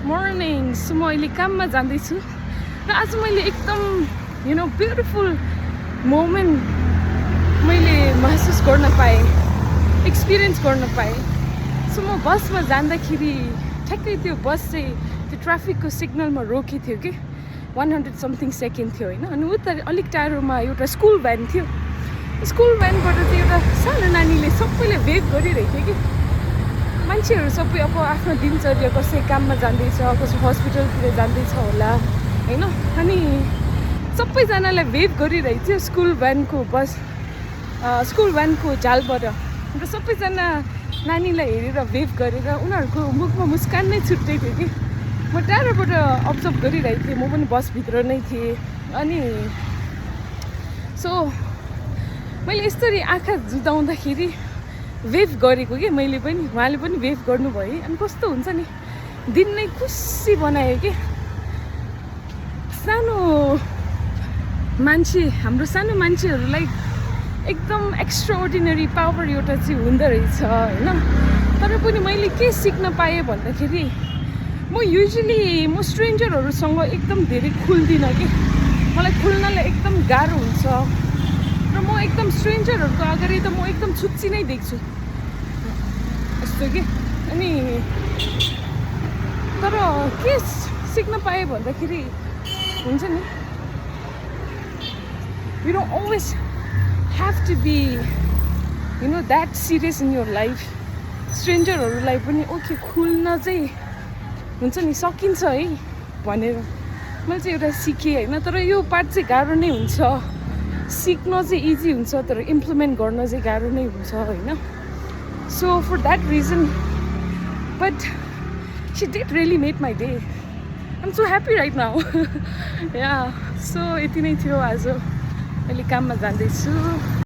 Morning. So म अहिले काममा जाँदैछु र आज मैले एकदम ब्युटिफुल मोमेन्ट मैले महसुस गर्न पाएँ, एक्सपिरियन्स गर्न पाएँ। सो म बसमा जाँदाखेरि ठ्याक्कै त्यो बस चाहिँ त्यो ट्राफिकको सिग्नलमा रोकेको थियो कि 100 समथिङ सेकेन्ड थियो होइन। अनि उता अलिक टाढोमा एउटा स्कुल भ्यान थियो। स्कुल भ्यानबाट चाहिँ एउटा सानो नानीले सबैले वेभ गरिरहेको थियो कि मान्छेहरू सबै अब आफ्नो दिनचर्या कसै काममा जाँदैछ, कसै हस्पिटलतिर जाँदैछ होला होइन। अनि सबैजनालाई वेभ गरिरहेको थियो स्कुल भ्यानको झालबाट। अन्त सबैजना नानीलाई हेरेर वेभ गरेर उनीहरूको मुखमा मुस्कान नै छुट्टै थियो कि म टाढोबाट अब्जर्भ गरिरहेको थिएँ। म पनि बसभित्र नै थिएँ। अनि सो मैले यसरी आँखा जुदाउँदाखेरि वेभ गरेको कि मैले पनि, उहाँले पनि वेभ गर्नुभयो। अनि कस्तो हुन्छ नि, दिन नै खुसी बनायो कि हाम्रो सानो मान्छेहरूलाई एकदम एक्स्ट्रा अर्डिनरी पावर एउटा चाहिँ हुँदो रहेछ होइन। तर पनि मैले के सिक्न पाएँ भन्दाखेरि म स्ट्रेन्जरहरूसँग एकदम धेरै खुल्दिनँ कि मलाई खुल्नलाई एकदम गाह्रो हुन्छ र म एकदम स्ट्रेन्जरहरूको अगाडि त म एकदम छुच्ची नै देख्छु यस्तो कि। अनि तर के सिक्न पाएँ भन्दाखेरि हुन्छ नि, you don't always have to be that serious in your life. स्ट्रेन्जरहरूलाई पनि ओके खुल्न चाहिँ हुन्छ नि, सकिन्छ है भनेर मैले चाहिँ एउटा सिकेँ होइन। तर यो पार्ट चाहिँ गाह्रो नै हुन्छ, सिक्न चाहिँ इजी हुन्छ तर इम्प्लिमेन्ट गर्न चाहिँ गाह्रो नै हुन्छ होइन। So for that reason but she did really made my day. I am so happy right now yeah. So यति नै थियो आज। अहिले काममा जाँदैछु।